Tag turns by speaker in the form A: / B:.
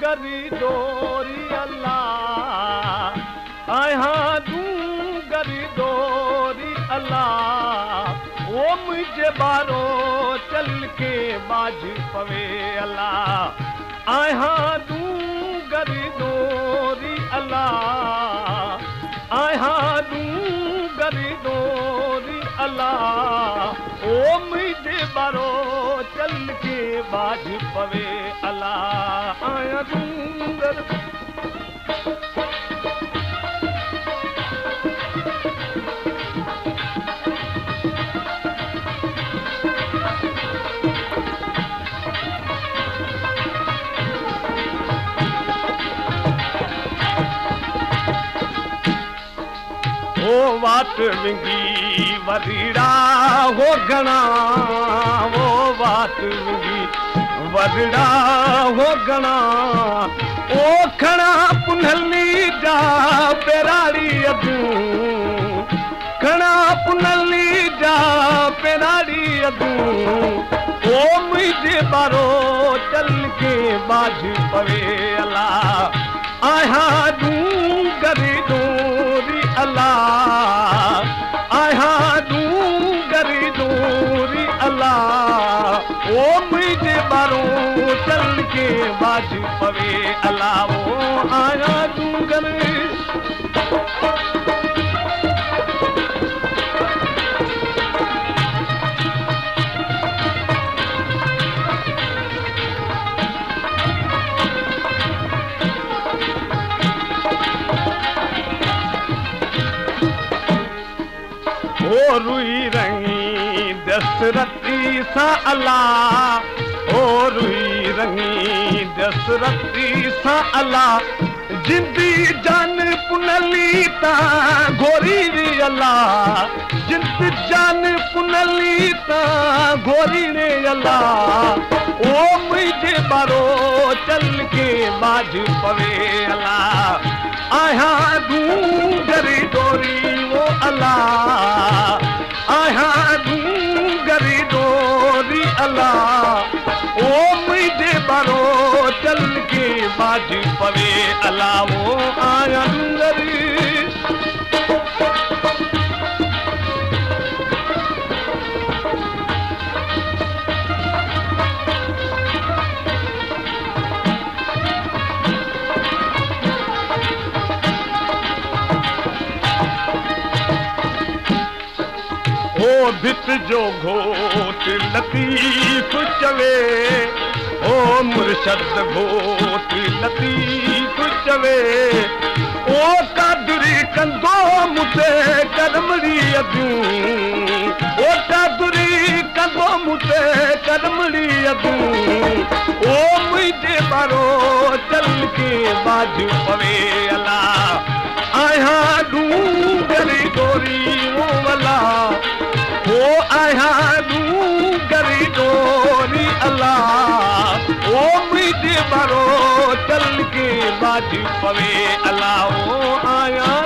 A: ڏونگري ڏوري الا، آهيان ڏونگري ڏوري الا، او منهنجي ٻارو چل کي ٻاجهه پوي الا، آهيان ڏونگري ڏوري الا، آهيان ڏونگري ڏوري الا، او منهنجي ٻارو چل کي ٻاجهه پوي الا، آهيان ڏونگر. او واٽ ونگي ورڙا هو گهڻا، او واٽ ونگي ورڙا هو گهڻا، او کڻا پنهلي جا پيراڙي ادون، کڻا پنهلي جا پيراڙي ادون، او منهنجي ٻارو چل کي ٻاجهه پوي الا، آهيان ڏونگري ڏوري الا، آهيان ڏونگري ڏوري الا، او منهنجي ٻارو چل کي ٻاجهه پوي الا، او آهيان ڏونگر. او روئي رڱي دسرتي سان الا، او روئي رڱي دسرتي سان الا، جندي جان پنلي تان گهوري ري الا، جند جان پنلي تان گهوري ري الا، او منهنجي ٻارو چل کي ٻاجهه پوي الا، آهيان ڏونگري ڏوري او الا، آهيان ڏونگري ڏوري الا، او منهنجي ٻارو چل کي ٻاجهه پوي الا، او آهيان ڏونگري. او ڀت جو گهوٽ لطيف چوي، او مرشد گهوٽ لطيف چوي، او قادري ڪندو مون تي ڪرمڙي اديون، او قادري ڪندو مون تي ڪرمڙي اديون، او منهنجي ٻارو چل کي ٻاجهه پوي الا، آهيان ڏونگري ڏوري او الا، او آهيان ڏونگري ڏوري الا، او منهنجي ٻارو چل کي ٻاجهه پوي الا، او آهيان.